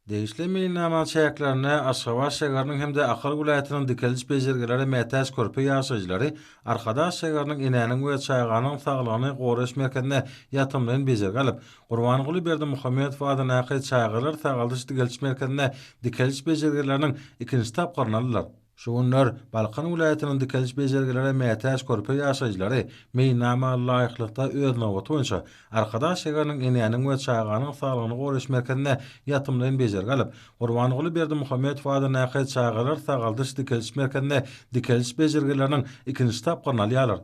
Degişli meýilnamanyň çäklerinde Aşgabat şägeriniň hem-de Ahal welaýatynyň dikeliş bejergilere mätäç körpe ýaşaýjylary Arkadag şägeriniň Enäniň we çaganyň saglygyny goraýyş merkezinde ýatymlaýyn bejergi alyp, Gurbanguly Berdimuhamedow adyndaky çagalar sagaldyş-dikeldiş merkezinde dikeliş bejergileriniň ikinji tapgyryny aldylar. Şu günler Balkan welaýatynyň dikeliş bejergilere mätäç körpe ýaşaýjylary meýilnama laýyklykda öz nobaty boýunça Arkadag şägeriniň Enäniň we çaganyň saglygyny goraýyş merkezinde ýatymlaýyn bejergi alyp, Gurbanguly Berdimuhamedow adyndaky çagalar sagaldyş-dikeliş merkezinde dikeliş bejergileriniň ikinji tapgyryny alýarlar.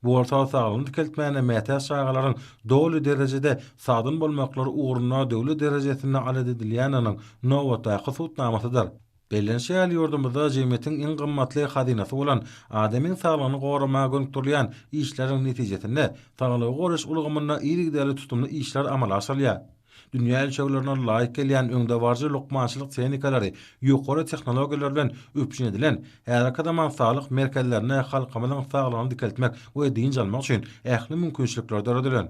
Bu bolsa saglygyny dikeltmäne mätäç çagalaryň doly derejede sagdyn bolmaklary ugrunda döwlet derejesinde alada edilýändiginiň nobatdaky subutnamasydyr. Bellenişi ýaly, ýurdumyzda jemgyýetiň iň gymmatly hazynasy bolan adamyň saglygyny goramaga gönükdirilýän işleriň netijesinde saglygy goraýyş ulgamynda yzygiderli tutumly işler amala aşyrylýar. Dünýä ölçeglerine laýyk gelýän öňdebaryjy lukmançylyk tehnikalary, ýokary tehnologiýalar bilen üpjün edilen häzirki zaman saglyk merkezlerinde halkymyzyň saglygyny dikeltmek we dynç almak üçin ähli mümkinçilikler döredilen.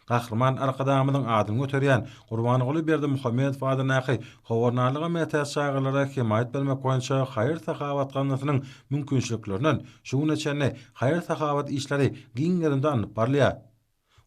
Gahryman Arkadagymyzyň adyny göterýän Gurbanguly Berdimuhamedow adyndaky Howandarlyga mätäç çagalara hemaýat bermek boýunça haýyr-sahawat gaznasynyň mümkinçiliklerinden şu güne çenli haýyr-sahawat işleri giň gerimde alnyp barylýar.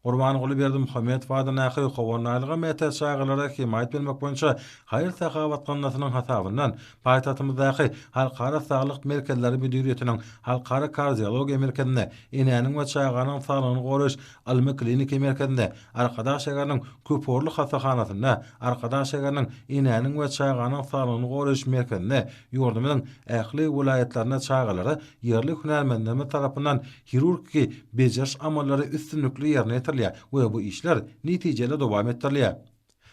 Gurbanguly Berdimuhamedow adyndaky Howandarlyga mätäç çagalara hemaýat bermek boýunça haýyr-sahawat gaznasynyň hasabyndan paýtagtymyzdaky Halkara saglyk merkezleri müdiriýetiniň Halkara kardiologiýa merkezinde, Enäniň we çaganyň saglygyny goraýyş ylmy-kliniki merkezinde, Arkadag şäheriniň köpugurly hassahanasynda, Arkadag şäheriniň Enäniň we çaganyň saglygyny goraýyş merkezinde, ýurdumyzyň ähli welaýatlarynda çagalara ýerli hünärmenlerimiz tarapyndan hirurgiki bejeriş amallary üstünlikli ýerine ýetirilýär we bu işler netijeli dowam etdirilýär.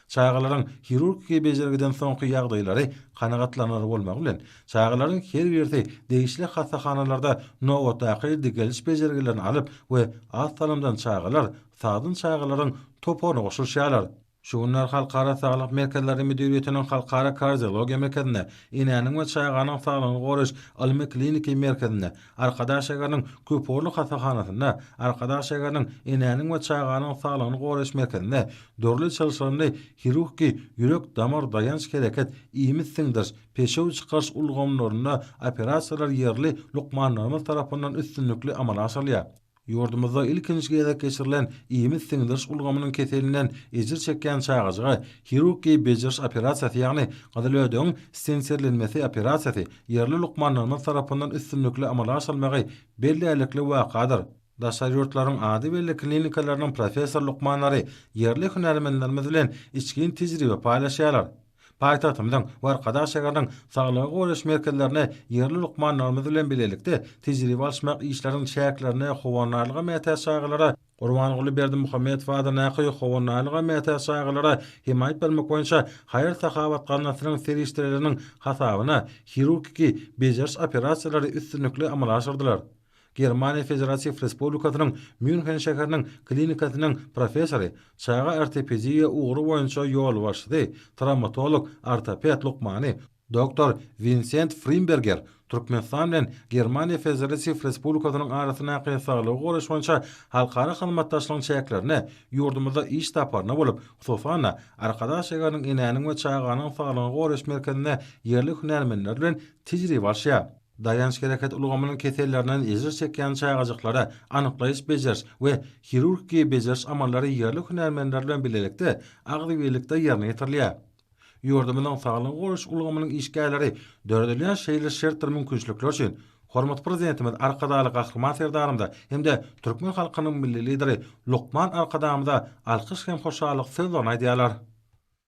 Çagalaryň hirurgiki bejergiden soňky ýagdaýlary kanagatlanarly bolmagy bilen, çagalaryň her birisi degişli hassahanalarda nobatdaky dikeliş bejergilerini alyp we az salymdan çagalar sagdyn çagalaryň toparyna goşulyşýarlar. Şu günler Halkara saglyk merkezleri müdiriýetiniň Halkara kardiologiýa merkezinde, Enäniň we çaganyň saglygyny goraýyş ylmy-kliniki merkezinde, Arkadag şäheriniň köpugurly hassahanasynda, Arkadag şäheriniň Enäniň we çaganyň saglygyny goraýyş merkezinde dürli çylşyrymly hirurgiki ýürek-damar daýanç-hereket, iýmit siňdiriş, peşew çykaryş ulgamlarynda operasiýalar ýerli lukmanlarymyz tarapyndan üstünlikli amala aşyrylýar. Ýurdumyzda ilkinji gezek geçirilen iýmit siňdiriş ulgamynyň keselinden ejir çekýän çagajyga hirurgiki bejeriş operasiýasy, ýagny gyzylödegiň stentirlenmesi operasiýasy ýerli lukmanlarymyz tarapyndan üstünlikli amala aşyrylmagy bellärlikli wakadyr. Daşary ýurtlaryň ady belli klinikalarynyň professor-lukmanlary ýerli hünärmenlerimiz bilen içgin tejribe paýlaşýarlar. Paýtagtymyzyň we Arkadag şäheriniň saglygy goraýyş merkezlerinde ýerli lukmanlarymyz bilen bilelikde tejribe alyşmak işleriniň çäklerinde howandarlyga mätäç çagalara Gurbanguly Berdimuhamedow adyndaky Howandarlyga mätäç çagalara hemaýat bermek boýunça haýyr-sahawat gaznasynyň serişdeleriniň hasabyna hirurgiki bejeriş operasiýalary üstünlikli amala aşyrdylar. Germaniýa Federatiw Respublikasynyň Mýunhen şäheriniň klinikasynyň professory, çaga ortopediýa ugry boýunça ýolbaşçysy, trawmatolog, ortoped lukmany, doktor Winsent Frimberger Türkmenistan bilen Germaniýa Federatiw Respublikasynyň arasyndaky saglygy goraýyş boýunça halkara hyzmatdaşlygyň çäklerinde ýurdumyzda iş saparynda bolup, hususan-da, Arkadag şäheriniň Enäniň we çaganyň saglygyny goraýyş merkezinde ýerli hünärmenler bilen tejribe alşýar. Daýanç-hereket ulgamynyň kesellerinden ejir çekýän çagajyklara anyklaýyş-bejeriş we hirurgiki bejeriş amallary ýerli hünärmenler bilen bilelikde agzybirlikde ýerine ýetirilýär. Ýurdumyzyň saglygy goraýyş ulgamynyň işgärleri döredilýän şeýle şertdir mümkinçilikler üçin hormatly Prezidentimiz Arkadagly Gahryman Serdarymyza hem-de türkmen halkynyň Milli Lideri Lukman Arkadagymyza alkyş hem hoşallyk sözlerini aýdýarlar.